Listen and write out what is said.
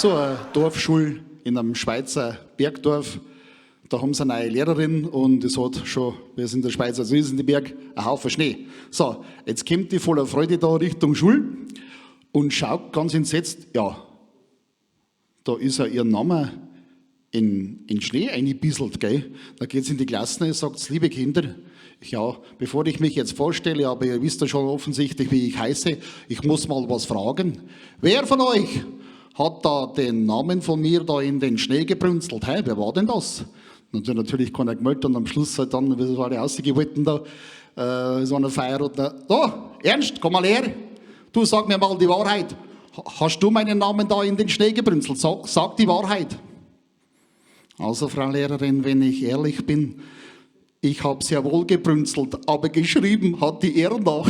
So eine Dorfschule in einem Schweizer Bergdorf. Da haben sie eine neue Lehrerin und es hat schon, wie es in der Schweiz also ist, in den Berg, ein Haufen Schnee. So, jetzt kommt die voller Freude da Richtung Schule und schaut ganz entsetzt, ja, da ist ja ihr Name in Schnee eingebisselt, gell? Da geht sie in die Klasse und sagt, liebe Kinder, ja, bevor ich mich jetzt vorstelle, aber ihr wisst ja schon offensichtlich, wie ich heiße, ich muss mal was fragen. Wer von euch hat da den Namen von mir da in den Schnee gebrünzelt? Hä, wer war denn das? Und dann natürlich keiner gemeldet und am Schluss halt dann, wie sie alle rausgewollten da, so eine Feier und da, da, Ernst, komm mal her, du sag mir mal die Wahrheit. Hast du meinen Namen da in den Schnee gebrünzelt? Sag die Wahrheit. Also, Frau Lehrerin, wenn ich ehrlich bin, ich habe sehr wohl gebrünzelt, aber geschrieben hat die Erna.